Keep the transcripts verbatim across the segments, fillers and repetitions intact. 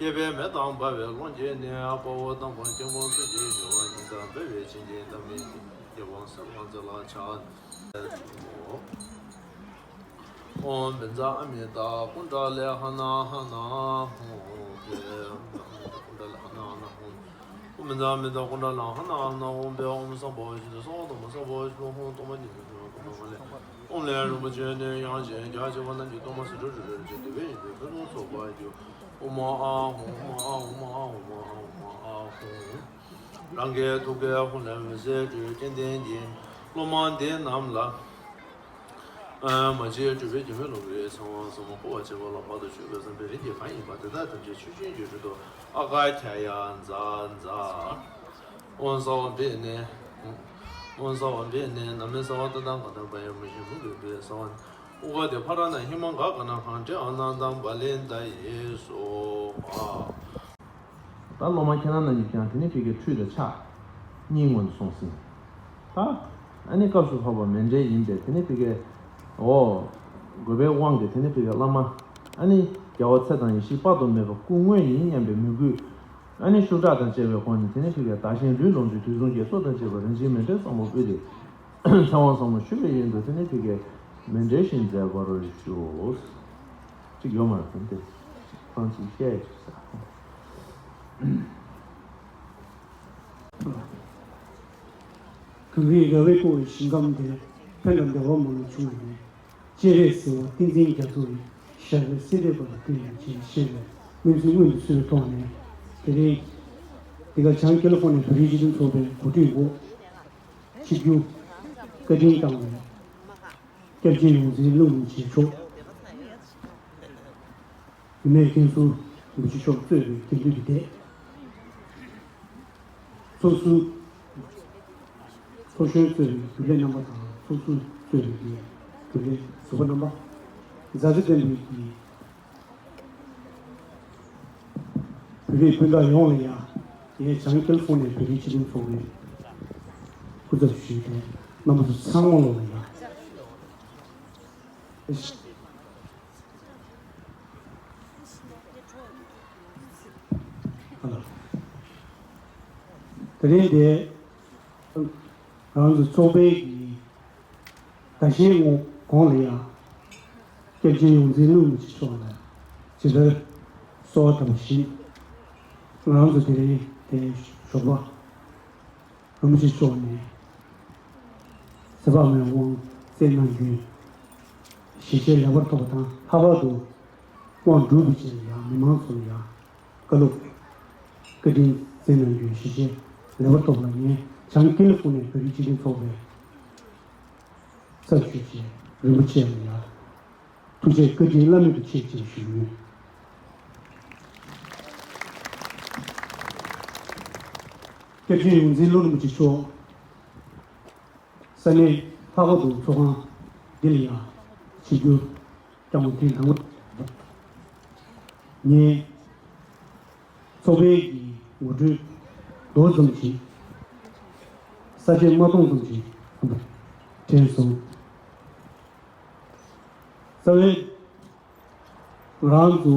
སྐྱེས་པའི་མེ་དང་འབར་བའི་ཀློང་དཀྱིལ་ནས། དཔའ་བོ་དམ་པ་སྐྱེས་བུ་སུ་ཞིག་བཞུགས། ཉི་ཟེར་འབར་བའི་བྱིན་གྱིས་བརླབས་མི་དེ། རྒྱལ་དབང་ཟེར་བ་ཚེ་ལ་ཕྱག་འཚལ་ལོ། ཨོཾ་བཛྲ་ཨ་མི་ཏ་ཀུཎྜ་ལི་ཧ་ན་ཧ་ན་ཧཱུྃ། ཀུཎྜ་ལི་ཧ་ན་ཧ་ན་ཧཱུྃ། ཨོཾ་བཛྲ་ཨ་མི་ཏ་ཀུཎྜ་ལི་ཧ་ན་ཧ་ན་ཧཱུྃ། ཨོཾ་སམ་བྷ་ཝ་ཤིན་ཏུ་སརྦ་དྷརྨ་སརྦ་ཤུ་ཧཱུྃ། སྟོང་པ་ཉིད་ཀྱི་ཆོས་སྐུ་མ་ལས། ཨོཾ་ལས་རིན་པོ་ཆེ་ནས་ཡང་ཞལ་རྒྱ་ཆེ་བ་རྣམས་ཀྱི་སྟོང་པ་ཟེར་སྒྲོ་འདྲ་རེ་བྱས་ཏེ་བའི་ཡིན་པས་ཕུན་སུམ་ཚོགས་པར་གྱུར། ཨོཾ་ཨཱཿཧཱུྃ་ཨཱཿཧཱུྃ་ཨཱཿཧཱུྃ་ཨཱཿཧཱུྃ། རང་གི་ཐུགས་ཀའི་ཧཱུྃ་ལས་འོད་ཟེར་སྤྲོས། སྐལ་ལྡན་གྱི་སློབ་མ་འདི་རྣམས་ལ། མ་གཅིག་སྤྲུལ་པའི་རྒྱུ་མེད་ཀློང་གི་ཚེ་དབང་ཟབ་མོ་བསྐུར་བར་བྱེད་པ་ལ། བར་དུ་གཅོད་པའི་བསམ་པས་རིམ་གྱིས་གང་ཡིན་པ་དེ་དག་ཐམས་ཅད་ཆོས་ཅན་གྱི་རྒྱུ་དུ་ཨ་ག་ཁྱ་ཡ་ཛ་ཛ། ཨོཾ་སརྦ་བི་གྷནེ། ཨོཾ་སརྦ་བི་གྷནེ་ན་མེ་སརྦ་ཏ་ཐཱ་ག་ཏ་བྷ་ཡ་མ་ཧེ་མུ་ཀེ་བྷེ་སརྦ། ཨུ་ག་དེ་ཕ་ར་ཎ་ཧི་མ་ག་ག་ན་ཧ་ཏེ་ཨ་ན་ཏ་བ་ལེ་ཏ་ཡེ་སྭཱ་ཧཱ། ད་སློབ་མ་ཁྱེད་རང་རྣམས་ཀྱིས་ཀྱང་དེ་ནས་ཕ་གིའི་ཁྲུས་དང་ཕྱག་གཉིས་སྔོན་དུ་སོང་ཟིན། ད་ཨ་ནི་སྐབས་སུ་བབ་པ་མཎྜལ་ཡིན་པས། དེ་ནས་ཕ་གིའི་འོ་དགོས་པའི་དབང་གིས་དེ་ནས་ཕ་གིའི་བླ་མ་ཨ་ནི་རྒྱལ་བ་ཚེ་དང་ཡེ་ཤེས་དཔག་ཏུ་མེད་པ་སྐུ་དངོས་ཡིན་སྙམ་པའི་མོས་གུས་ཨ་ནི་ཤུགས་དྲག་དང་བཅས་པའི་སྒོ་ནས། དེ་ནས་ཕ་གིའི་བདག་གཞན་ལུས་ལོངས་སྤྱོད་དུས་གསུམ་དགེ་ཚོགས་དང་བཅས་པ་རིན་ཆེན་མཎྜལ་བཟང་པོ་ཕུལ་ཏེ། ཚེ་དབང་ཟབ་མོ་ཞུ་བའི་ཡོན་དུ་དེ་ནས་ཕ་གིའི་མཎྜལ་བཞེས་མཛད་པར་ཞུ། གཅིག་ཡོད་མ་རེད་དེ། ཁོང་ཚོས་བཤད་ཡོད་ས། གངས་རིའི་ར་བས་བསྐོར་བའི་ཞིང་ཁམས་འདིར། ཕན་དང་བདེ་བ་མང་པོ་འབྱུང་བའི་གནས། སྤྱན་རས་གཟིགས་དབང་ཏིང་འཛིན་རྒྱ་མཚོ་ཡི། ཞབས་པད་སྲིད་མཐའི་བར་དུ་བརྟན་པར་བྱེད། ཞེས་པའི་སྨོན་ཚིག་སྔོན་དུ་གསོལ་བའི་ཐོག་ནས། དེ་རིང་འདི་ག་བྱང་ཀེ་ལི་ཧྥོ་ནི་ཡའི་བོད་རིགས་སྤྱི་མཐུན་ཚོགས་པའི་གོ་སྒྲིག་འོག་ཆིབས་བསྒྱུར་བཀའ་དྲིན་བཏང་བའི་སྐྱབས་རྗེ་ཡོངས་འཛིན་ཀླུ་སྒྲུབ་རིན་པོ་ཆེ་མཆོག་རྒྱུད་སྨད་མཁན་ཟུར་རིན་པོ་ཆེ་མཆོག་གཙོས་པའི་དགེ་འདུན་གྱི་སྡེ། ཚོགས་ཟུར། ཚོགས་གཞོན་གཙོས་པའི་རྒྱུན་ལས་རྣམ་པ་དང་། ཚོགས་ཟུར་གཙོས་པའི་རྒྱུན་ལས་ཟུར་པ་རྣམ་པ། མཛའ་བརྩེ་ལྡན་པའི་གི་ བོད་རིགས་སྤུན་ཟླ་ཡོངས་ལ་ཡ། ངས་བྱང་ཀེ་ལི་ཧྥོ་ནི་ཡའི་བོད་རིགས་སྤྱི་མཐུན་ཚོགས་པའི་སྐུ་ཚབ་ཞུས་ཏེ། རྣམ་པ་ཚོ་ཚང་མ་ལོ་ལ་ཡ། ཧ་ལོ། དེ་རིང་འདི་ང་ཚོ་ཚོགས་པའི་གི་ཟླ་ཤས་སྔོན་གོང་ལ་ཡ། སྐྱབས་རྗེ་ཡོངས་འཛིན་ཀླུ་རིན་པོ་ཆེ་མཆོག་ལ་ཇི་ལྟར་གསོལ་བ་དམ་བཞིན། ང་རང་ཚོ་དེ་རིང་དེ་ཞོགས་པ་རིན་པོ་ཆེ་མཆོག་ནས་ཚེ་དཔག་མེད་དབང་བསྩལ་གནང་རྒྱུའི་ཞལ་བཞེས་ལེགས་པར་ཐོབ་པ་དང་། ལྷག་པར་དུ་དབང་སྒྲུབ་པའི་ཆེད་ལ་ཡང་མི་མང་ཚོ་ལ་ཡང་བཀའ་སློབ་བཀའ་དྲིན་བསྩལ་གནང་རྒྱུའི་ཞལ་བཞེས་ལེགས་པར་ཐོབ་ལ། ངས་བྱང་ཀེ་ལི་ཧྥོ་ནི་ཡའི་བོད་རིགས་སྤྱི་མཐུན་ཚོགས་པའི་ཚབ་ཞུས་བྱས་རིན་པོ་ཆེ་ལ་ཡང་ཐུགས་རྗེ་བཀའ་དྲིན་བླ་མེད་དུ་ཆེ་ཞེས་ཞུ་ཡོད། སྐྱབས་རྗེ་ཡོངས་འཛིན་ཀླུ་རིན་པོ་ཆེ་མཆོག་ས་གནས་ལྷག་པར་དུ་ཚོགས་ཁང་འདི་ལ་ཡང་ཆིབས་བསྒྱུར་བསྐྱངས་པ་ཐེངས་དང་པོ། ངས་ཚོགས་པའི་གི་ངོ་སྤྲོད་མདོ་ཙམ་ཞིག་ས་བཅད་མ་སྟོང་ཙམ་ཞིག་དྲན་སོང་། རྩ་བའི་ང་རང་ཚོ་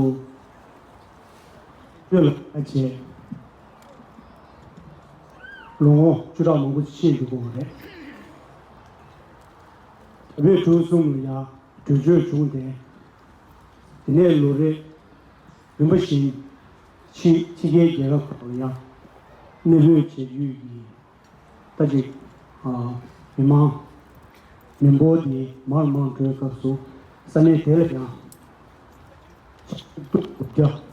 བོད་ལ་ཕྱིན་ལོ་ངོ་བཅུ་ཕྲག་མང་པོ་ཕྱིན་འདུག་གོ་རེད། བོད་གྲུ་གསུམ་ལ་ཡང་བྲོས་བྱོལ་བྱུང་སྟེ། དེ་ནས་ལོ་རེ་རིམ་པ་བཞིན་ཕྱི་ཕྱི་རྒྱལ་རྒྱལ་ཁབ་ཁག་ལ་ཡང་གནས་སྤོས་བྱེད་རྒྱུ་ཡིན། ད་ཅིག་ཨ། མི་མང་མི་འབོར་དེ་མར་མར་འགྲོའི་སྐབས་སུ་ས་གནས་དེ་ལ་ཡང་ཆིབས་བསྒྱུར་དགུ་བརྒྱ་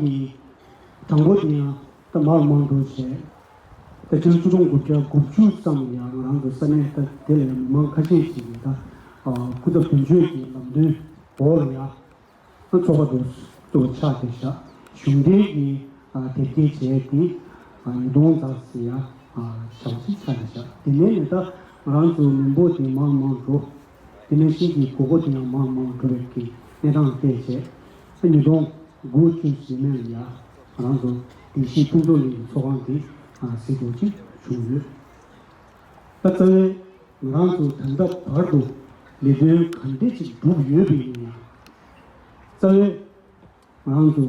གི་དང་པོ་དེ་ཡང་ད་མར་མར་འགྲོ་བྱས། ད་ཕྱི་ལོ་ཆིག་སྟོང་དགུ་བརྒྱ་དགུ་བཅུ་ཙམ་ལ་ཡང་ང་རང་ཚོ་ས་གནས་ད་དེ་ལ་ཡང་མི་མང་ཁ་ཤས་ཤིག་གིས་ད་སྐུ་ཚབ་དོན་གཅོད་ཀྱི་ལམ་སྟོན་འོག་ལ་ཡང་ཚོགས་པ་དུ་བཙུགས་པ་ཆགས་བསྡད་བཞག་གཞུང་འབྲེལ་གྱི་དེབ་སྐྱེལ་བྱས་ཏེ་ཉིས་སྟོང་ཙམ་ཞིག་ཡང་བྱ་བ་ཞིག་ཆགས་བསྡད་བཞག་དེ་ནས་ནི་ད་ང་རང་ཚོ་མི་འབོར་དེ་མར་མར་འགྲོ། དེ་ནས་ཤིང་གི་དགོས་མཁོ་དེ་ཡང་མར་མར་འགྲོ་བའི་གི་གནས་སྟངས་བལྟས་བྱས། ཉིས་སྟོང་དགུ་བཅུ་ཟིན་མེད་ལ་ཡ་ང་རང་ཚོ་བདེ་སྐྱིད་ཕུན་ཚོགས་གླིང་གི་ཚོགས་ཁང་དེ་ཟིན་འགྲོ་ཅིག་བྱུང་ཡོད། ད་རྩ་བའི་ང་རང་ཚོ་ད་ལྟ་བར་དུ་ལས་དོན་ག་འདྲས་ཅིག་བསྒྲུབས་ཡོད་པ་ཡིན་ན་ཡང་། རྩ་བའི་ང་རང་ཚོ་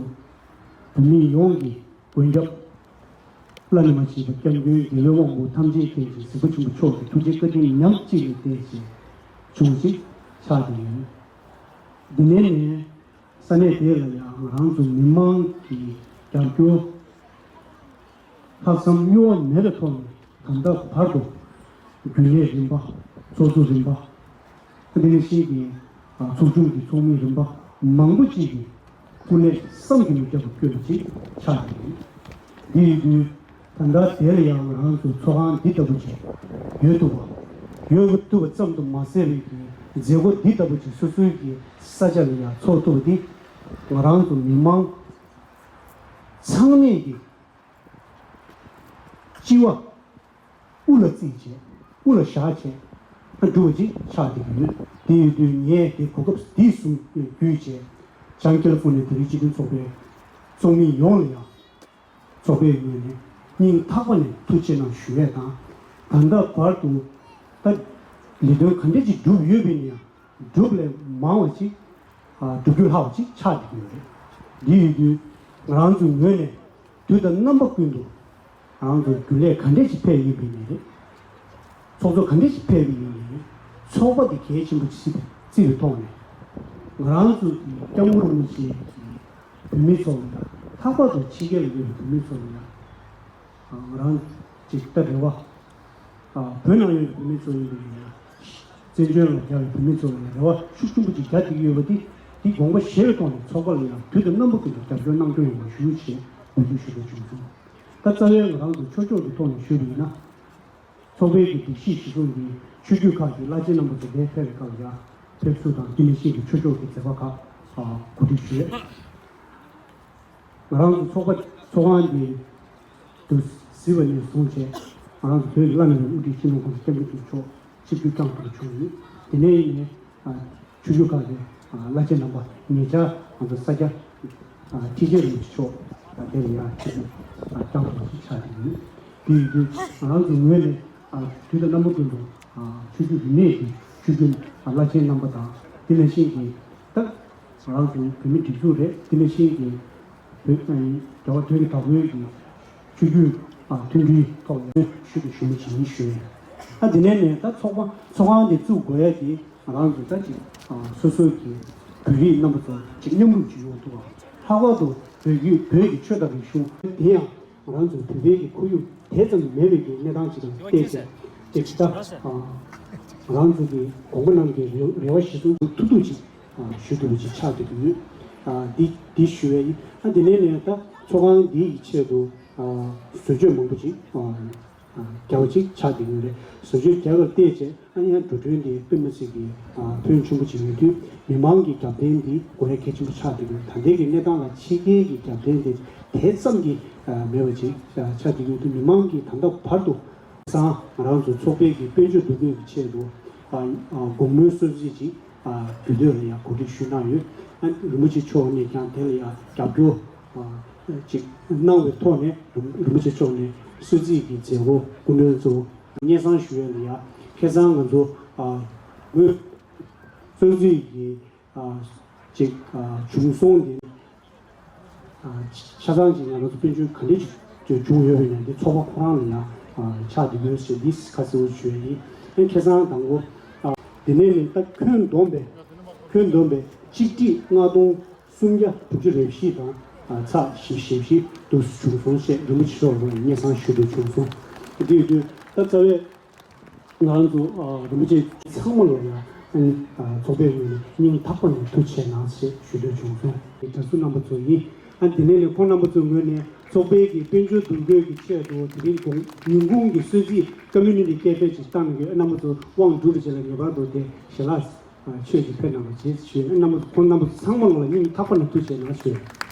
བོད་མི་ཡོངས་ཀྱི་མགོན་སྐྱབས་བླ་ན་མ་མཆིས་པ་སྐྱབས་མགོན་རྒྱལ་བའི་དབང་པོ་ཐམས་ཅད་མཁྱེན་ཅིང་གཟིགས་པ་ཆེན་པོ་མཆོག་གི་ཐུགས་རྗེ་བཀའ་དྲིན་ཉག་གཅིག་ལས་འདས་བྱས་བྱུང་ཞིག་ཆགས་བསྡད་ཡོད། འདི་ནས་ནས་ས་གནས་དེ་ལ་ཡང་ང་རང་ཚོ་མི་མང་གི་རྒྱབ་སྐྱོར་ལྷག་བསམ་གཡོ་བ་མེད་པའི་ཐོག་ནས་ད་ལྟ་བར་དུ་རྒྱུན་ལས་རིམ་པ། ཚོགས་གཙོ་རིམ་པ། དེ་ནས་ཤིང་གི་ཚོགས་ཆུང་གི་ཚོགས་མི་རིམ་པ་མང་པོ་ཅིག་གིས་སྐུ་ལས་བསམ་གྱིས་མི་ཁྱབ་པ་བསྐྱོན་པ་ཅིག་ཆགས་ཡོད། འདི་ཡིན་དུས་ད་ལྟ་དེ་ལ་ཡང་ང་རང་ཚོ་ཚོགས་ཁང་འདི་ལྟ་བུ་ཅིག་ཡོད་ཐུབ་པ། ཡོད་ཐུབ་པ་ཙམ་དུ་མ་ཟད་པའི་གི་མཛད་སྒོ་འདི་ལྟ་བུ་ཅིག་སོ་སོའི་གི་ས་ཆ་ལ་ཡང་ཚོགས་ཐུབ་པ་འདི་ང་རང་ཚོ་མི་མང་ཚང་མས་ཀྱི་སྤྱི་བ་དབུ་ལ་བརྩིས་བྱས། དབུ་ལ་བཞག་བྱས་ཨ་འགྲུབ་པ་ཅིག་ཆགས་བསྡད་ཀྱི་ཡོད། དེ་ཡོད་དུས་ངས་དེ་གོ་སྐབས་འདི་བཟུང་བརྒྱུད་བྱས། བྱང་ཀེ་ལི་ཧྥོ་ནི་ཡའི་བོད་རིགས་སྤྱི་མཐུན་ཚོགས་པའི་ཚོགས་མི་ཡོངས་ལ་ཡང་ཚོགས་པའི་ངོས་ནས་སྙིང་ཐག་པ་ནས་ཐུགས་རྗེ་གནང་ཞུ་ཡས་དང་། ད་ལྟ་བར་དུ་ད་ལས་དོན་ག་འདྲ་ཅིག་བསྒྲུབས་ཡོད་པ་ཡིན་ན་ཡང་། སྒྲུབ་ལས་མང་བ་ཅིག་ཨ། སྒྲུབ་རྒྱུ་ལྷག་པ་ཅིག་ཆགས་བསྡད་ཀྱི་ཡོད་རེད། འདི་ཡོད་དུས་ང་རང་ཚོའི་ངོས་ནས་དུས་དང་རྣམ་པ་ཀུན་ཏུ་ང་རང་ཚོ་རྒྱུན་ལས་ག་འདྲས་ཤིག་ཕེབས་ཡིན་པ་ཡིན་ནའི་རེད། ཚོགས་གཙོ་ག་འདྲས་ཤིག་ཕེབས་པ་ཡིན་ནའི་རེད། ཚོགས་པ་འདི་གལ་ཆེན་པོ་ཅིག་བརྩི་བའི་ཐོག་ནས་ང་རང་ཚོ་སྐྱབས་མགོན་རིན་པོ་ཆེ་གི་བོད་མི་ཚོ་ལ་ཡང་། ལྷག་པར་དུ་ཕྱི་རྒྱལ་ལ་ཡོད་པའི་བོད་མི་ཚོ་ལ་ཡང་། ང་རང་ཅིག་ལྟ་རེ་བ། ཨ། བོད་ནང་ཡོད་པའི་བོད་མི་ཚོ་ཡིན་པ་ཡིན་ན། བཙན་བྱོལ་ལ་རྒྱ་བའི་བོད་མི་ཚོ་ལ་རེ་བ་ཤུགས་ཆེན་པོ་ཅིག་རྒྱག་བསྡད་ཀྱི་ཡོད་པ་འདི། འདི་དགོངས་པ་བཞེས་པའི་ཐོག་ནས་ཚོགས་པ་ལ་ཡང་དུས་དང་རྣམ་པ་ཀུན་ཏུ་རྒྱབ་སྐྱོར་གནང་སྐྱོང་ཡོང་བ་ཞུ་ཞེས་འབོད་སྐུལ་ཞུ་འདོད་བྱུང་སོང་། ད་རྩ་བའི་ང་རང་ཚོ་ཆོས་ཕྱོགས་ཀྱི་ཐོག་ནས་ཞུས་པ་ཡིན་ན། ཚོགས་པའི་གི་སྒྲིག་གཞི་གཞིར་བཟུང་གིས་ཆོས་བརྒྱུད་ཁག་གི་བླ་ཆེན་རྣམ་པ་ཚོ་འདིར་ཕེབས་པའི་སྐབས་ལ་ཡང་ཕེབས་བསུ་དང་། དེ་ནང་བཞིན་གྱི་ཆོས་ཕྱོགས་ཀྱི་མཛད་པ་ཁག་གོ་སྒྲིག་ཞུས། ང་རང་ཚོ་ཚོགས་པ་ཚོགས་ཁང་འདི་དུ་གཟིགས་པ་ནས་བཟུང་བྱས། ང་རང་ཚོ་བོད་ཀྱི་བླ་ན་མེད་པའི་དབུ་ཁྲིད་སྤྱི་ནོར་༸གོང་ས་༸སྐྱབས་མགོན་ཆེན་པོ་མཆོག་ཆིབས་བསྒྱུར་བསྐྱངས་ཐུབ་པ་བྱུང་ཡོད། དེ་ནས་ཡིན་ནའི་ཨ་ཆོས་བརྒྱུད་ཁག་གི་ཨ་བླ་ཆེན་རྣམ་པ་ཉེ་ཆར་ང་ཚོ་ས་སྐྱ་ཨ་ཁྲི་ཆེན་རིན་པོ་ཆེ་མཆོག་ཨ་དེ་ལ་ཡང་ཆིབས་བསྒྱུར་ཨ་བསྐྱངས་ཐུབ་པ་ཞིག་ཆགས་ཀྱི་ཡོད། དེ་ཡིན་དུས་ང་རང་ཚོའི་ངོས་ནས་ཨ་དུས་དང་རྣམ་པ་ཀུན་ཏུ་ཨ་ཆོས་བརྒྱུད་རིས་མེད་ཀྱི་ཆོས་བརྒྱུད་ཨ་བླ་ཆེན་རྣམ་པ་དང་དེ་ནང་བཞིན་གྱི་ད་ང་རང་ཚོའི་བོད་མི་སྒྲིག་འཛུགས་རེད། དེ་ནང་བཞིན་གྱི་བོད་ཨ་རྒྱལ་བ་དོན་གྱི་བདག་པོའི་གི་ཆོས་བརྒྱུད་ཨ་མཐུན་སྒྲིལ་ཐོག་ཡང་ཞུ་དང་ཞུ་མུས་ཅིག་ཡིན་ཞུ་ཡས། ཨ་དེ་ནས་ནས་ད་ཚོགས་པ་ཚོགས་ཁང་དེ་བཙུགས་དགོས་ཡ་གི་ང་རང་ཚོ་ད་ཅིག་ཨ་སོ་སོའི་གི་བོད་རིགས་རྣམ་པ་ཚོ་ཅིག་མཉམ་རུབ་ཅིག་ཡོང་ཐུབ་པ། ལྷག་པར་དུ་བོད་ཀྱི་བོད་ཀྱི་ཆོས་དང་རིག་གཞུང་དེ་ཡང་ང་རང་ཚོའི་བོད་པའི་གི་ཁོར་ཡུག་དེ་ཙམ་མེད་པའི་གི་གནས་སྟངས་ཅིག་དང་བལྟས་ཚེ་ཅིག་ད་ཨ་ང་རང་ཚོ་གི་གོང་མ་རྣམས་ཀྱི་རེ་རེ་བ་གཞིར་བཟུང་ཐུབ་ཐུབ་ཅིག་ཨ་ཞུ་ཐུབ་པ་ཅིག་ཆགས་བསྡད་ཀྱི་ཡོད། ཨ་འདི་འདི་ཞུ་བ་ཡིན། ཨ་དེ་ནས་ནས་ད་ཚོགས་ཁང་འདི་ཡི་ཆེད་དུ་ཨ་བཟོ་བཅོས་མང་པོ་ཅིག་ཨ་ཨ་རྒྱག་པ་ཅིག་ཆགས་བསྡད་ཀྱི་ཡོད་རེད། བཟོ་བཅོས་རྒྱག་པར་བལྟས་ཚེ་ཨ་ནི་ཡང་འགྲོ་གྲོན་འདི་དཔེ་མི་སྲིད་ཀྱི་ཨ་ཕོན་ཆེན་པོ་ཅིག་ཡོད་དུས་མི་མང་གི་རྒྱབ་རྟེན་འདི་དགོས་ཡ་གལ་ཆེན་པོ་ཆགས་བསྡད་ཀྱི་ཡོད། ད་ལྟའི་གི་གནས་སྟངས་ལ་ཕྱི་རྒྱལ་གྱི་རྒྱབ་རྟེན་འདི་དེ་ཙམ་གྱི་ཨ་མེད་པ་ཅིག་ཨ་ཆགས་བསྡད་ཀྱི་ཡོད་དུས་མི་མང་གིས་ད་ལྟ་བར་དུ་སང་ང་རང་ཚོ་ཚོགས་པའི་གི་དཔལ་འབྱོར་འདུ་འགོད་ཀྱི་ཆེད་དུ་ཨ་ཨ་དགོང་མོའི་གསོལ་ཚིགས་ཅིག་ཨ་རྒྱུད་སྟོད་ལ་ཡང་གོ་སྒྲིག་ཞུས་གནང་ཡོད། ཨ་རིན་པོ་ཆེ་མཆོག་ནས་ཀྱང་དེ་ལ་ཡང་རྒྱབ་སྐྱོར་ཨ་ཅིག་གནང་བའི་ཐོག་ནས་རིན་རིན་པོ་ཆེ་མཆོག་ནས་གསོལ་ཚིགས་ཀྱི་མཛད་སྒོ་སྐུ་མགྲོན་གཙོ་བོ་སྙན་སེང་ཞུ་ཡས་ལ་ཡང་ཁ་སང་ང་ཚོ་ཨ་ངོས་གསོལ་ཚིགས་ཀྱི་ཨ་ཅིག་ཨ་བྱུང་སོང་དེ་ཨ་ཆ་ཚང་ཅིག་ང་རང་ཚོ་དཔལ་འབྱོར་ག་འདྲས་ཅིག་བྱུང་ཡོད་པའི་ནང་དེ་ཚོགས་པ་ཁོ་རང་ལ་ཡང་ཨ་ཆགས་བསྡད་ཡོད་ཟེར་འདི་ཁ་གསལ་པོ་ཞུ་ཡས་ཡིན། ཨ་ཁ་སང་དང་པོ་ཨ་དེ་ནས་ནི་ད་ཁྱོན་བསྡོམས་པའི་ཁྱོན་བསྡོམས་པའི་གཅིག་ཁྲི་ལྔ་སྟོང་སུམ་བརྒྱ་དྲུག་ཅུ་རེ་བཞི་དང་ཨ་ཚེག་བཞི་བཞི་བཞི་དུ་བྱུང་སོང་ཞེས་རིན་པོ་ཆེ་མཆོག་ལ་སྙན་སེང་ཞུ་འདོད་བྱུང་སོང་། དེ་ཡོད་དུས་ད་རྩ་བའི་ང་རང་ཚོ་ཨ་རིན་པོ་ཆེ་ཚང་མ་ལ་ཡང་ཨ་ནི་ཨ་ཚོགས་པའི་ངོས་ནས་སྙིང་ཐག་པ་ནས་ཐུགས་རྗེ་གནང་ཞེས་ཞུ་འདོད་བྱུང་སོང་། དྲ་ཚོགས་རྣམ་པ་ཚོ་ཡིན། ཨ་དེ་ནས་ནི་ཁོང་རྣམ་པ་ཚོའི་ངོས་ནས་ཚོགས་པའི་གི་དཔལ་འབྱོར་འདུ་འགོད་ཀྱི་ཆེད་དུ་དེ་རིང་དགོང་ཉིན་གུང་གི་གསོལ་ཚིགས་ཀ་མུ་ནི་ཊི་ཀེ་ཕེ་ཅིག་བཏང་གི་རྣམ་པ་ཚོ་དབང་སྒྲུབ་པའི་ཆེད་ལ་ངེས་པར་དུ་དེ་ཞལ་ལག་ཨ་ཆོས་ཀྱི་ཕེབས་གནང་བ་བྱེད་ཞུས། རྣམ་པ་ཁོང་རྣམ་པ་ཚོ་ཚང་མ་ལ་སྙིང་ཐག་པ་ནས་ཐུགས་རྗེ་གནང་ཞུ།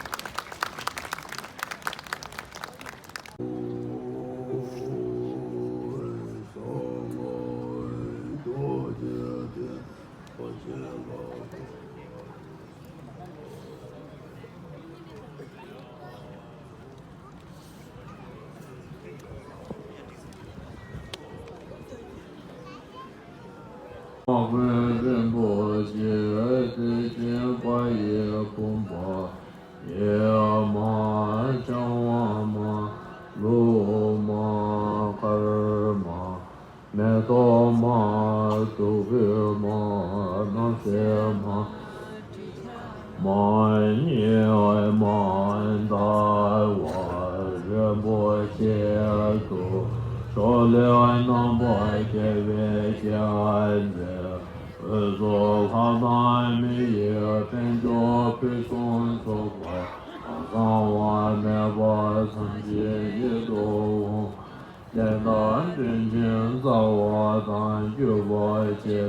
རིན་པོ་ཆེ་དེ་བཞིན་པ་ཡི་བུམ་པ་ཡི་མ་ཆང་བ་མ་ལུག་མ་དཀར་མ་མེ་ཏོག་མ་བདུག་སྤོས་མ་སྣང་གསལ་མ་མ་ཉེ་བའི་མ་འདའ་བ་རིན་པོ་ཆེ་དུ་ཕྱོགས་ལས་རྣམ་པར་རྒྱལ་བའི་རྒྱལ་མཚན་འོད་ཟེར་ལྷ་དང་མི་ཡི་དཔལ་འབྱོར་ཕུན་སུམ་ཚོགས་པ་གང་ཟག་དབང་མེད་པ་ཐམས་ཅད་ཉིད་དུ་འོང་། དེ་ལྟར་དྲིན་ཅན་རྩ་བ་དང་བརྒྱུད་པ་ཆེ།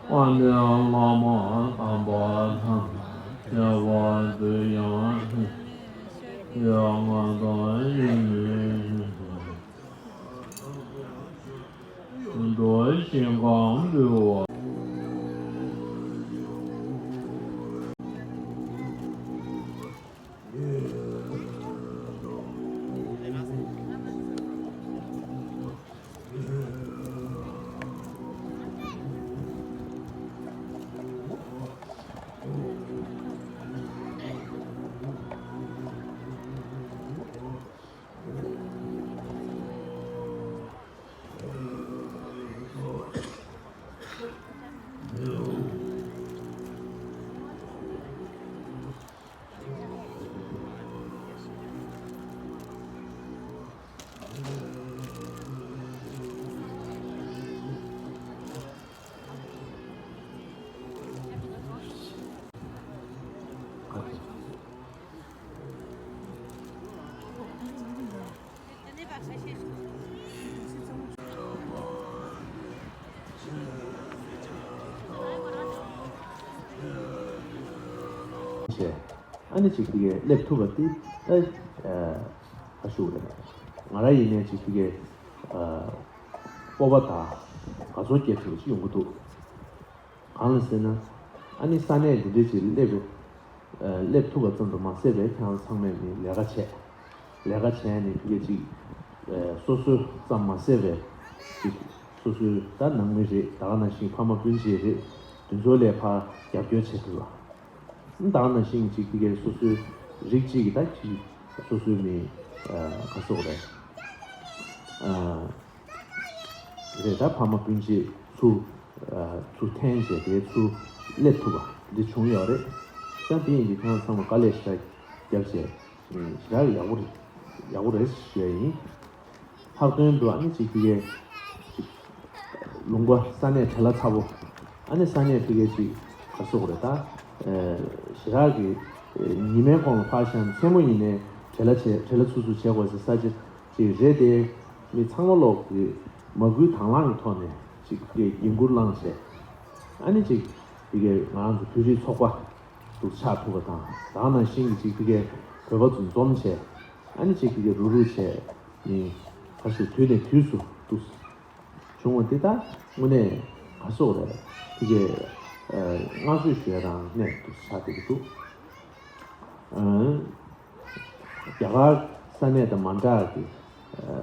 དབང་ལྡན་བླ་མ་དམ་པ་དང་། ཁྱད་པར་དུ་ཡང་ཡང་ང་དང་ཡུལ་མིན་འགྲོ་ཞིང་གང་འདུལ་བ། བྱས། ཨ་ནི་ཅིག་ཕ་གིར་སླེབས་ཐུབ་པ་དེ་ད་ཨ་ཁ་ཤུགས་རེད། ང་རང་ཡིན་ནའི་ཅིག་ཕ་གིར་ སྤོབས་པ་དང་དགའ་ཚོར་སྐྱེ་ཐུབ་པ་ཅིག་ཡོང་གི་འདུག་གང་ལ་ཟེར་ན། ཨ་ནི་ས་གནས་འདི་འདྲ་ཅིག་སླེབས་སླེབས་ཐུབ་པ་ཙམ་དུ་མ་ཟད་པའི་ཁྱེད་རང་ཚང་མས་ནི་ལས་ཀ་བྱས། ལས་ཀ་བྱས་ནས་ཕ་གི་ཅིག་སོ་སོ་ཙམ་མ་ཟད་པའི་ཅིག་སོ་སོའི་ད་ནང་མི་རེད། ད་ག་ནང་བཞིན་ཕ་མ་སྤུན་མཆེད་རེད། དེ་ཚོ་ལ་ཕར་རྒྱབ་སྐྱོར་བྱེད་ཐུབ་པ། ད་ག་ནང་བཞིན་ཅིག་ཕ་གི་སོ་སོའི་རིགས་གཅིག་གི་ད་ཅིག་སོ་སོའི་མི་ག་སོགས་རེད། རེད། ད་ཕ་མ་སྤུན་མཆེད་ཚུར་ཚུར་འཐེན་བྱས་དེ་ཚུར་སླེབས་ཐུབ་པ་འདི་བྱུང་ཡོད་རེད། ད་དེ་ཡིན་དུས་ཁྱེད་རང་ཚང་མ་དཀའ་ལས་ཞེ་དྲག་བརྒྱབ་བྱས་ཞེ་དྲག་ཡག་པོ་རེད། ཡག་པོ་རེད་ཞུ་ཡ་ཡིན། ལྷག་དོན་དུ་ཨ་ནི་ཅིག་ཕ་གིའི་ལུང་པ་ས་གནས་བྲེལ་བ་ཚ་པོ། ཨ་ནི་ས་གནས་ཕ་གིའི་ཅིག་ག་སོགས་རེད་ད། ཞེ་དྲག་གི་ཉི་མའི་གོང་ལ་ཕར་བཞག་མཚན་མོ་ཡིན་ནའི་བྲེལ་བ་བྱས་བྲེལ་བ་ཚུགས་ཚུགས་བྱེད་དགོས་ཟེར་ས་ཅིག་ཅིག་རེད་དེ། མི་ཚང་མ་ལོག་གི་མ་སྐུལ་དང་བླངས་ཀྱི་ཐོག་ནས་ཅིག་གི་འགན་འཁུར་བླངས་བྱས། ཨ་ནི་ཅིག་དེ་གའི་ང་རང་ཚོ་བོད་རིགས་ཚོགས་པ་འདུག་ཆགས་ཐུབ་པ་དང་། ད་ག་ནང་བཞིན་གྱི་ཅིག་དེ་གའི་བོད་པ་ཚོ་འཛོམས་བྱས། ཨ་ནི་ཅིག་དེ་གའི་རུག་རུག་བྱས་ནི་ཁ་ཤས་དུས་ནས་དུས་སུ་འདུག་བྱུང་བ་འདི་ད་དངོས་གནས་ག་སོགས་རེད། དེ་གའི་བསྔགས་བརྗོད་ཞུ་ཡ་རང་གནས་འདུག་ཆགས་བསྡད་ཀྱི་འདུག་རྒྱ་གར་ས་གནས་དང་མ་འདྲ་གི་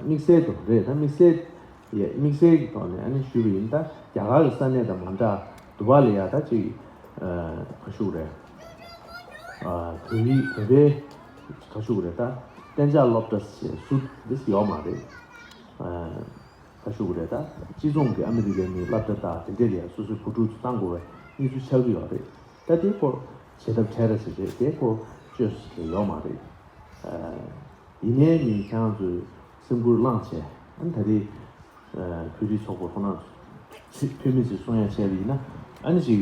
དམིགས་བསལ་དུ་རེད། ད་དམིགས་བསལ་ཡ་དམིགས་བསལ་གྱི་ཐོག་ནས་ཨ་ནི་ཞུས་པ་ཡིན། ད་རྒྱ་གར་གྱི་ས་གནས་དང་མ་འདྲ་དུ་བ་ལ་ཡ་ད་ཅིག་ག་ཞུ་རེད། བོད་རིགས་བོད་པའི་ག་ཞུ་རེད། ད་གཏན་འཇགས་སློབ་གྲྭ་ཞེས་སུ་འདི་ཡོད་མ་རེད། ག་ཞུ་རེད། ད་སྤྱི་ཚོགས་ཀྱི་ཨ་མི་རི་ཀའི་མི་སློབ་གྲྭ་དང་དེ་འདྲས་ལ་ཡ་སོ་སོའི་བུ་ཕྲུག་ཚོ་བཏང་དགོས་པའི་གནས་ཚུལ་ཆགས་ཀྱི་ཡོད་རེད། ད་དེ་སྐོར་བྱེད་ཐབས་བྲལ་ར་ཞིག་རེད། དེ་སྐོར་བཅོས་སུ་ཡོད་མ་རེད། ཡིན་ནའི་ནི་ཁྱེད་རང་ཚོས་སེམས་ཁུར་བླངས་བྱས། ཨ་ནི་ད་རེས་བོད་རིགས་ཚོགས་པ་ཁོ་ན་ཚོས་འཐུས་མི་ཚོས་གསུང་ཡ་བྱས་པ་ཡིན་ན། ཨ་ནི་ཅིག་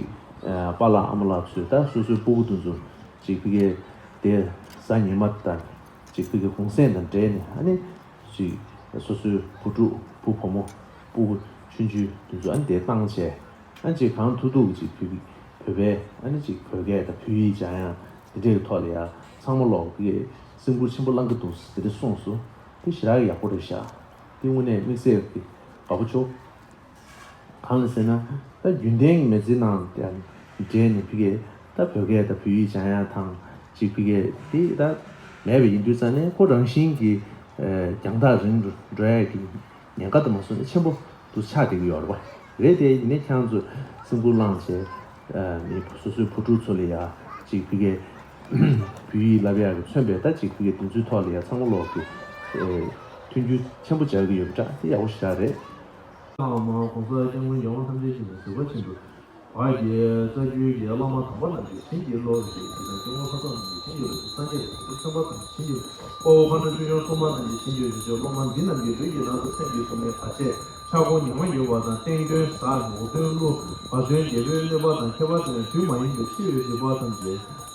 པཱ་ལགས་ཨ་མ་ལགས་ཚོས་ད་སོ་སོའི་སྤུ་གུ་དེ་ཚོ་ཅིག་ཕ་གིའི་དེ་གཟའ་ཉི་མ་དང་ཅིག་ཕ་གིའི་གུང་སེང་དང་འབྲེལ་ནས། ཨ་ནི་ཅིག་སོ་སོའི་བུ་ཕྲུག་བུ་བུ་མོ་སྤུ་གུ་ཆུང་ཆུང་དེ་ཚོ་ཨ་ནི་དེ་བཏང་བྱས། ཨ་ནི་ཅིག་གང་ཐུབ་ཐུབ་ཅིག་བོད་བོད་པའི་ཨ་ནི་ཅིག་བོད་སྐད་དང་བོད་ཡིག་སྦྱང་ཡ་དེ་འདྲའི་ཐོག་ལ་ཡ་ཚང་མ་ལོག་གི་སེམས་ཁུར་ཆེན་པོ་བླང་གི་འདུག་ཟེར་དེ་འདྲ་གསུངས་སོང་། དེ་ཞེ་དྲག་ཡག་པོ་རེད་ཤག་དེ་དངོས་གནས་དམིགས་བསལ་གྱི་དགའ་པོ་བྱུང་། གང་ལ་ཟེར་ན། ད་རྒྱུན་ལྡན་གྱི་མི་ཚེ་ནང་དེ་འབྲེལ་ནས་ཕ་གིའི་ད་བོད་སྐད་དང་བོད་ཡིག་སྦྱང་ཡ་དང་ཅིག་ཕ་གིའི་དེ་ད་མེད་པ་ཡིན་དུས་ཙང་ནས་ཁོ་རང་བཞིན་གྱིས་རྒྱང་ཐག་རིང་རུ་འགྲོ་ཡ་གི་ཉེན་ཁ་དུ་མ་སོང་ནས་ཆེན་པོ་དུ་ཆགས་བསྡད་ཀྱི་ཡོད་རེད་པ། རེད་དེ། ཡིན་ནའི་ཁྱེད་རང་ཚོས་སེམས་ཁུར་བླངས་བྱས། མི་སོ་སོའི་བུ་ཕྲུག་ཚོ་ལ་ཡ་ཅིག་ཕ་གིའི་བོད་ཡིག་བསླབ་ཡག་གི་མཚོན་པའི་ད་ཅིག་ཕ་གིའི་དེ་ཚོའི་ཐོག་ལ་ཡ་ཚང་མ་ལོག་གི་མཐུན་འགྱུར་ཆེན་པོ་སྦྱར་གྱི་ཡོད་པ་འདྲ། དེ་ཡག་པོ་ཞེ་དྲག་རེད། ཨ་མ་གོང་ས་སྐྱབས་མགོན་རྒྱལ་དབང་ཐམས་ཅད་མཁྱེན་པའི་གཟིགས་པ་ཆེན་པོས། བར་གྱི་རྩ་བརྒྱུད་ཀྱི་བླ་མ་དམ་པ་རྣམས་ཀྱི་བྱིན་གྱིས་རློབ་ཅིང་། དེ་དང་སྐྱབས་མགོན་ལྷ་ཚོགས་རྣམས་ཀྱི་བྱིན་གྱིས་རློབ་ཅིང་། སངས་རྒྱས་དང་བྱང་ཆུབ་སེམས་དཔའ་རྣམས་ཀྱི་བྱིན་གྱིས་རློབ། དཔའ་བོ་མཁའ་འགྲོ་ཆོས་སྐྱོང་སྲུང་མ་རྣམས་ཀྱི་བྱིན་གྱིས་རློབ་ཅིང་། སློབ་མ་འདི་རྣམས་ཀྱི་ལུས་ཀྱི་ནང་དུ་སེམས་ཀྱི་གཟུགས་ནི་བར་ཆད་ཆག་སྒོ་ཉོན་མོངས་ཡོད་པ་དང་། སྟེང་གདོན་གཟའ་ནོར་གདོན་ཀླུ་བ་གདོན་རྒྱལ་པོའི་གནོད་པ་དང་། ཁྱད་པར་དུ་ཡང་དུས་མ་ཡིན་པའི་འཆི་བའི་སྡིག་པ་ཐམས་ཅད་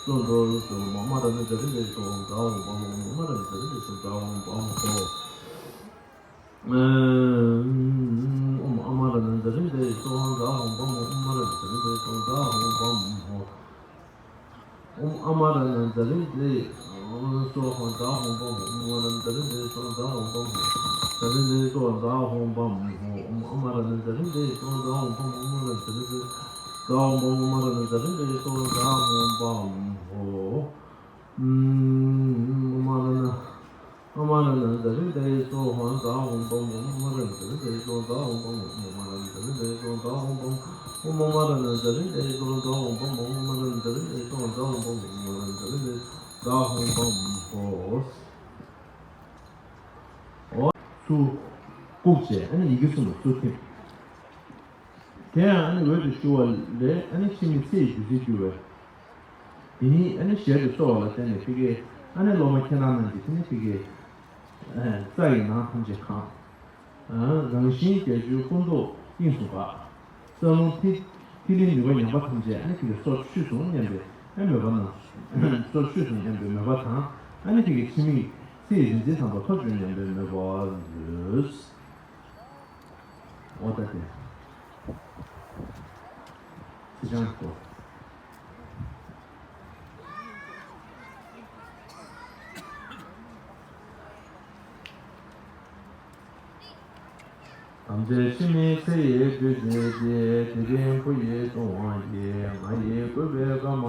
གསོན་དུ་གསོལ་ལོ། ཨ་མ་རཏྣ་ཛ་རི་ནྡྷེ་སྭཱ་ཧཱ། ཛཿ་ཧཱུྃ་བཾ་ཧཱུྃ། ཨ་མ་རཏྣ་ཛ་རི་ནྡྷེ་སྭཱ་ཧཱ། ཛཿ་ཧཱུྃ་བཾ་ཧཱུྃ། ཨོཾ་ཨ་མ་རཏྣ་ཛ་རི་ནྡྷེ་སྭཱ་ཧཱ། ཛཿ་ཧཱུྃ་བཾ་ཧཱུྃ། ཨ་མ་རཏྣ་ཛ་རི་ནྡྷེ་སྭཱ་ཧཱ། ཛཿ་ཧཱུྃ་བཾ་ཧཱུྃ། ཨོཾ་ཨ་མ་རཏྣ་ཛ་རི་ནྡྷེ་སྭཱ་ཧཱ། ཛཿ་ཧཱུྃ་བཾ་ཧཱུྃ། ཨོཾ་ཨ་མ་རཏྣ་ཛ་རི་ནྡྷེ་སྭཱ་ཧཱ། ཛཿ་ཧཱུྃ་བཾ་ཧཱུྃ། ཛ་རི་ནྡྷེ་སྭཱ་ཧཱ། ཛཿ་ཧཱུྃ་བཾ་ཧཱུྃ། ཨོཾ་ཨ་མ་རཏྣ་ཛ་རི་ནྡྷེ་སྭཱ་ཧཱ། ཛཿ་ཧཱུྃ་བཾ་ཧཱུྃ། ཨ་མ་རཏྣ་ཛ་རི་ནྡྷེ། ཛཿ་ཧཱུྃ་བཾ་ཧཱུྃ། ཨ་མ་རཏྣ་ཛ་རི་ནྡྷེ་སྭཱ་ཧཱ། ཛཿ་ཧཱུྃ་བཾ་ཧཱུྃ། ཨོཾ་ཨ་མ་རཏྣ། ཨ་མ་རཏྣ་ཛ་རི་ནྡྷེ་སྭཱ་ཧཱ། ཛཿ་ཧཱུྃ་བཾ་ཧཱུྃ། ཨ་མ་རཏྣ་ཛ་རི་ནྡྷེ་སྭཱ་ཧཱ། ཛཿ་ཧཱུྃ་བཾ་ཧཱུྃ། ཨོཾ་ཨ་མ་རཏྣ་ཛ་རི་ནྡྷེ་སྭཱ་ཧཱ། ཛཿ་ཧཱུྃ་བཾ་ཧཱུྃ། ཨོཾ་ཨ་མ་རཏྣ་ཛ་རི་ནྡྷེ་སྭཱ་ཧཱ། ཛཿ་ཧཱུྃ་བཾ་ཧཱུྃ། ཨོཾ་ཨ་མ་རཏྣ་ཛ་རི་ནྡྷེ་སྭཱ་ཧཱ། ཛཿ་ཧཱུྃ་བཾ་ཧཱུྃ། ཨོཾ་ཨ་མ་རཏྣ་ཛ་རི་ནྡྷེ། ཛཿ་ཧཱུྃ་བཾ་ཧཱུྃ། ཨོ། ཚུར་བཀུག་བྱས་ཨ་ནི་ཡི་གེ་གསུམ་ལ་ཚུར་ཐིམ། དེ་ཡང་ཨ་ནི་འོད་དུ་ཞུ་བ་ལས་ཨ་ནི་ཕྱི་མའི་ཚེ་ཡི་སྒྱུ་རྩལ་འགྱུར་བས། དེ་ཉིད་ཨ་ནི་ཞལ་དུ་གསོལ་བ་ལ་བརྟེན་ནས་ཕ་གིའི་ཨ་ནི་སློབ་མ་ཁྱེད་རང་རྣམས་ཀྱིས་དེ་ནི་ཕ་གིའི་རྩ་ཡི་ནང་ཐམས་ཅད་གང་། རང་བཞིན་རྒྱ་མཚོའི་ཀུན་རྟོག་དབྱིངས་སུ་འགག། རྩ་རླུང་ཐིག་ཐིག་ལེའི་ནུས་པ་ཉམས་པ་ཐམས་ཅད་ཨ་ནི་ཕ་གིའི་སོར་ཆུད་སོང་སྙམ་པའི་ཨ་མོས་པ་རྣམས། སོར་ཆུད་སོང་སྙམ་པའི་མོས་པ་དང་། ཨ་ནི་ཕ་གིའི་ཕྱི་མའི་ཚེ་ཡི་རིག་འཛིན་དམ་པ་ཐོབ་བྱུང་སྙམ་པའི་མོས་པ་མཛོད། འོ་ད་དེ། ཚེ་ཆང་གོ། ཚེ་ཕྱི་མའི་ཚེ་ཡི་རྒྱུ་བྱས་ཏེ། དེ་རིང་བུ་ཡི་སྲུང་བ་ཡིས། ང་ཡི་བསྐུལ་བའི་བཀའ་མ་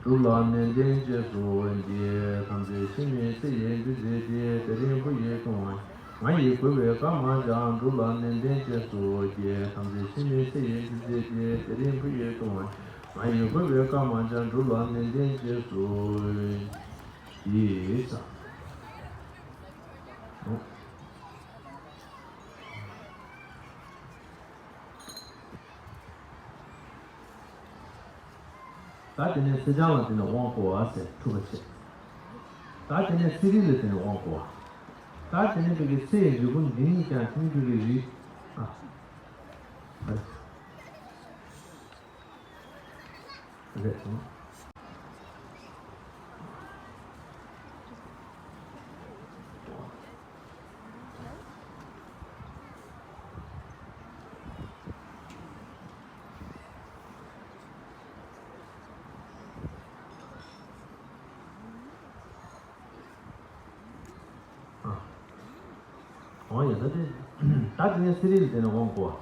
སྒྲུབ་ལ་ནན་ཏན་གྱིས་སུ་འདི། ཐམས་ཅད་ཕྱི་མའི་ཚེ་ཡི་རྒྱུ་བྱས་ཏེ། དེ་རིང་བུ་ཡི་སྲུང་བ་ཡིས། ང་ཡི་བསྐུལ་བའི་བཀའ་མ་སྒྲུབ་ལ་ནན་ཏན་གྱིས་སུ་འདི། ཐམས་ཅད་ཕྱི་མའི་ཚེ་ཡི་རྒྱུ་བྱས་ཏེ། དེ་རིང་བུ་ཡི་སྲུང་བ་ཡིས། ང་ཡི་བསྐུལ་བའི་བཀའ་མ་སྒྲུབ་ལ་ནན་ཏན་གྱིས་སུ་འདི། ད་དེ་ནས་ཚེ་ཆང་ལ་དེ་ནས་དབང་བསྐུར་བ་ཟེར་ཐུབ་པ་བྱེད། ད་དེ་ནས་ཚེ་རིལ་ལ་དེ་ནས་དབང་བསྐུར་བ། ད་དེ་ནས་དེ་གི་ཚེ་ཡི་རིལ་བུ་འདི་གཉིས་ཀྱང་དེ་ནས་དེ་གི་རིལ། ཨ། ཨ། རེད་སོང་། ཨ། འོ་ཡ། ད་དེ་ད་དེ་ནས་ཚེ་རིལ་དེ་ནས་དབང་བསྐུར་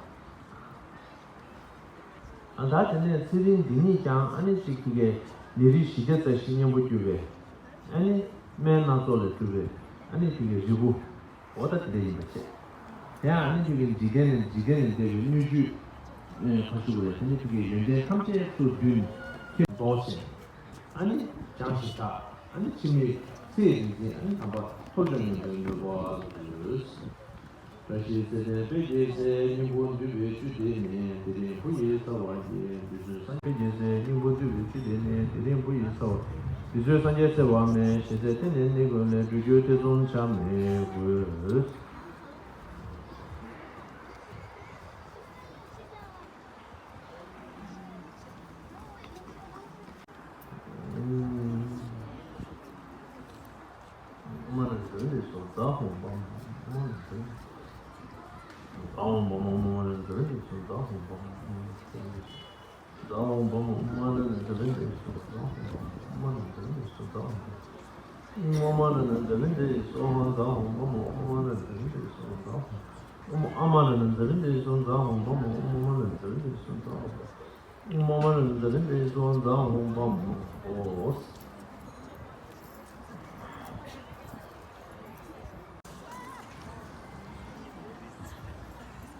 བ། ཨ། ད་དེ་ནས་ཚེ་རིལ་འདི་གཉིས་ཀྱང་ཨ་ནི་གཅིག་དེ་གའི་ནད་རིགས་བཞི་བརྒྱ་རྩ་བཞི་གཉེན་པོ་གྱུར་པའི་ཨ་ནི་སྨན་སྣ་ཚོགས་ལས་གྲུབ་པའི་ཨ་ནི་དེ་གའི་རིལ་བུ། འོ་ད་དེ་འདྲ་ཡིན་པ་བྱས། དེ་ཡང་ཨ་ནི་དེ་གའི་འཇིག་རྟེན་ནས་འཇིག་རྟེན་ནས་འདས་པའི་སྣོད་བཅུད་ཁ་ཤུ་བ་རེད། དེ་ནི་དེ་གའི་ཡོན་ཏན་ཐམས་ཅད་ཚུར་བསྡུས་ནས་ཁྱེད་འདོགས་བྱས། ཨ་ནི་སྦྱངས་ཤིང་དྲག་ཨ་ནི་འཆི་མེད་ཚེ་རིང་ཞིང་ཨ་ནི་དམ་པ་ཐོབ་བྱ་མྱུར་དུ་འགྱུར་བར་འདོད། བཀྲ་ཤིས་ཚེ་བརྟན་དཔལ་གྱི་སྲས། སྙིང་པོ་འདུས་པའི་བཅུད་དེ་ནི། དེ་རིང་བུ་ཡིས་ཟ་བར་བགྱི། དུས་ཚོད་སངས་རྒྱས་ཀྱི་སྲས། སྙིང་པོ་འདུས་པའི་བཅུད་དེ་ནི། དེ་རིང་བུ་ཡིས་ཟ་བར། དུས་ཚོད་སངས་རྒྱས་ཚེ་བ་མེད། ཞེས་ཚེ་བརྟན་ནས་ནི་བསྐུལ་ལས། སྒྲུབ་གྱུར་ཐེ་ཚོམ་ཆ་མེད་དགོས།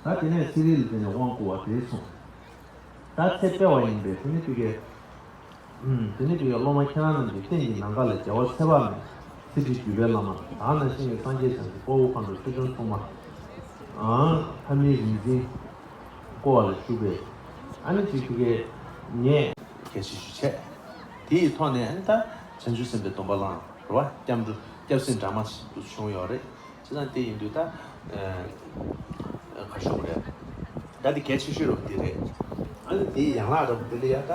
ད་དེ་ནས་ཚེ་རིལ་ལ་དེ་ནས་དབང་བསྐུར་བ་དེ་སོང་། ད་ཚེ་སྤེལ་བ་ཡིན་པས་དེ་ནི་དེ་གའི། ཨུམ། དེ་ནི་དེ་གའི་སློབ་མ་ཁྱེད་རང་རྣམས་ཀྱི་རྟེན་གྱི་ནམ་མཁའ་ལ་རྒྱལ་བ་ཚེ་དཔག་མེད། ཚེ་ཁྲིད་བརྒྱུད་པའི་བླ་མ་དག་ནང་བཞིན་གྱི་སངས་རྒྱས་བྱང་ཆུབ་དཔའ་བོ་མཁའ་འགྲོ་ཆོས་སྐྱོང་སྲུང་མ། ཨང་། ལྷ་མིའི་རིག་འཛིན། བསྐོར་བ་ལ་ཞུགས་པའི། ཨ་ནི་ཅིག་ཆུ་ཁའི་ཉེ། གལ་ཆེ་ཞུ་བྱས། དེ་ཡི་ཐོག་ནས་ཨ་ནི་ད་བྱང་ཆུབ་སེམས་དཔའི་སྡོམ་པ་བླངས་རེད་བ། སྐྱབས་འགྲོ་སྐྱབས་སེམས་འདྲ་མ་ཞིག་ཏུ་བྱུང་ཡོད་རེད། བྱས་ཙང་དེ་ཡིན་དུས་ད། ཨ། ག་ཞུ་དགོས་རེད། ད་དེ་གལ་ཆེ་ཤོས་རེད་བ། དེ་རེད། ཨ་ནི་དེའི་ཡན་ལག་འདྲ་པོ་དེ་ལ་ཡ་ད།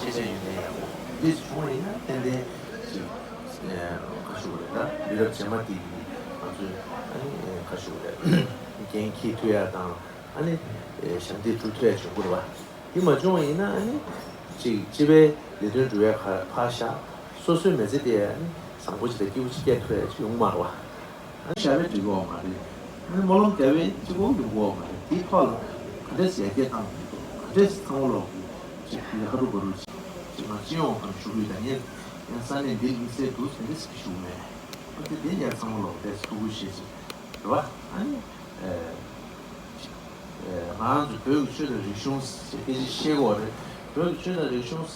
ཤེས་བྱ་ཡོན་ཏན་ཡག་པོ་འདི་བྱུང་བ་ཡིན་ན་ཏན་ཏན་ཅིག་ཁ་ཤུ་རེད། ད་དུས་རབས་རྗེས་མ་འདི་ང་ཚོས་ཨ་ནི་ཁ་ཤུ་རེད། འགན་འཁྱེར་ཐུབ་ཡ་དང་ཨ་ནི་ཞབས་འདེགས་སྒྲུབ་ཐུབ་ཡ་བྱུང་གི་རེད་བ། དེ་མ་བྱུང་བ་ཡིན་ན་ཨ་ནི་ཅིག་སྤྱི་པའི་ལས་དོན་སྒྲུབ་ཡ་ཁ་ཕར་བཞག་སོ་སོའི་མི་ཚེ་དེ་ཨ་ནི་བཟང་པོ་ཅིག་དང་སྐྱིད་པོ་ཅིག་སྐྱེལ་ཐུབ་ཡ་ཅིག་ཡོང་གི་མ་རེད་བ། ཨ་ནི་ཞབས་པད་སྒྲིག་གི་ཡོད་མ་རེད། ཨ་ནི་སྨོན་ལམ་རྒྱབ་པའི་གཅིག་པོ་ཡོང་གི་ཡོད་མ་རེད། དེའི་ཐོག་ལ་ག་འདྲས་ཡར་རྒྱས་བཏང་དགོས་འདུག་ག་འདྲས་ཚང་མ་ལོག་གི་ཅིག་ལས་ཀ་རུ་འགྲོ་རུ་ཅིག་ཅིག་ང་སྤྱི་ཡོངས་ཁམས་ཞུ་གི་ཡོད། ད་ངས་ཡང་ས་གནས་འདི་དམིགས་བསལ་འདུག་ཟེར་འདྲས་ཞུ་གི་མེད། ཨ་ཙི་དེ་ཡར་ཚང་མ་ལོག་དེ་ཐུགས་ཁུར་བཞེས་ཅིག་རེད་བ། ཨ་ནི་ཨེ། ཨེ། ང་རང་ཚོ་བོད་ཀྱི་ཆོས་དང་རིག་གཞུང་ཟེར་སྐད་ཆ་བཤད་དགོས་རེད། བོད་ཀྱི་ཆོས་དང་རིག་གཞུང་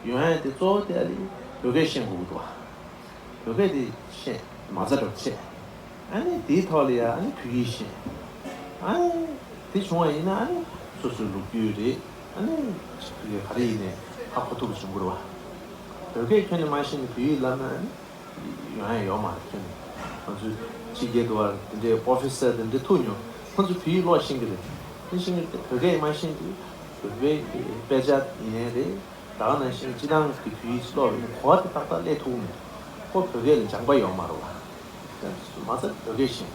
ཡོང་ཡ་དེ་གཙོ་བོ་དེ་ཨ་ནི་བོད་སྐད་ཤེས་དགོས་ཀྱི་འདུག་བ། བོད་སྐད་དེ་ཤེས། མ་རྩ་འདྲ་བོ་བྱས། ཨ་ནི་དེའི་ཐོག་ལ་ཡ་ཨ་ནི་བོད་ཡིག་ཤེས། ཨ་ནི་དེ་བྱུང་བ་ཡིན་ན་ཨ་ནི་སོ་སོའི་ལོ་རྒྱུས་རེད། ཨ་ནི་ག་རེ་ཡིན་ནའི་ཧ་གོ་ཐུབ་པ་བྱུང་དགོས་རེད་བ། བོད་སྐད་ཁྱོན་ནས་མ་ཤེས་ནས་བོད་ཡིག་བསླབ་ན་ཨ་ནི་ཡོང་ཡ་ཡོད་མ་རེད། ཁྱོན་ནས་ང་ཚོའི་ཕྱི་རྒྱལ་དུ་བ་དེ་འདྲའི་པོ་ཧྥེ་སར་དེ་འདྲ་ཐུག་མྱོང་། ཁོང་ཚོ་བོད་ཡིག་ཀློག་ཤེས་ཀྱི་རེད། དེ་ཤེས་ཀྱི་རེད། བོད་སྐད་མ་ཤེས་དུས་བོད་པའི་དཔེ་ཆ་ཡིན་ནའི་རེད། ད་ག་ནང་བཞིན་སྤྱི་བཏང་གི་བོད་ཡིག་ཅིག་ཀློག་པ་ཡིན་ན་གོ་བ་དེ་ཏག་ཏག་སླེབས་ཐུབ་མེད། ཁོ་བོད་སྐད་ལ་སྦྱངས་པ་ཡོད་མ་རེད་བ། མ་ཚད་བོད་སྐད་ཤེས།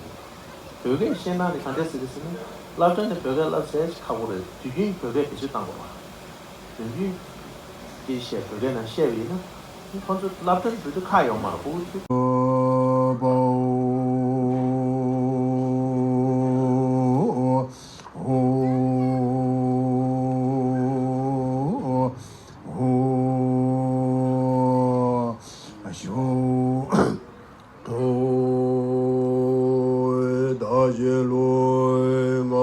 བོད་སྐད་ཤེས་ན་ནི་ག་འདྲས་ཟེར་གི་ཟེར་ན། སློབ་གྲྭ་ནས་བོད་སྐད་བསླབ་ཟེར་ཁག་པོ་རེད། དུས་རྒྱུན་བོད་སྐད་བེད་སྤྱོད་གཏང་དགོས་བ། དུས་རྒྱུན་སྐད་བཤད་བོད་སྐད་ནང་བཤད་པ་ཡིན་ན། ཁོ་ཚོ་སློབ་གྲྭ་ནས་བོད་སྐད་ཁག་ཡོད་མ་རེད། ཁོ་ཚོ། ཞུ། ཐུགས་ད་ཞི་ལུས་ངག་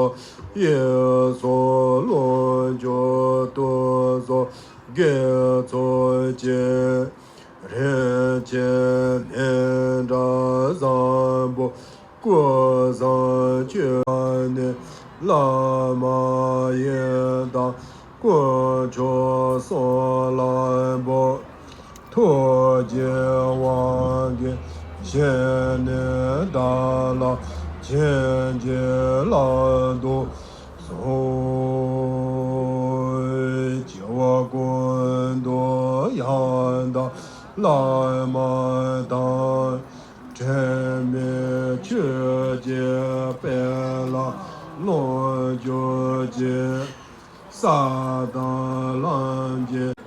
ཡིད་གསུམ་ལོངས་སྤྱོད་དུ་སོགས་དགེ་ཚོགས་ཀྱི་རིན་ཆེན་སྨིན་གྲངས་བཟང་པོ་ཀུན་བཟང་སྤྱོད་ནི་བླ་མ་ཡི་དམ་དཀོན་མཆོག་གསུམ་ལ་འབུལ། ཐུགས་རྗེའི་དབང་གིས་བཞེས་ནས་བདག་ལ་བྱིན་གྱིས་བརླབ་ཏུ་གསོལ། སྐྱེ་བ་ཀུན་ཏུ་ཡང་དག་བླ་མ་དང་། དྲན་པའི་ཆོས་ཀྱི་དཔལ་ལ་ལོངས་སྤྱོད་ཅིང་། ས་དང་ལམ་གྱི།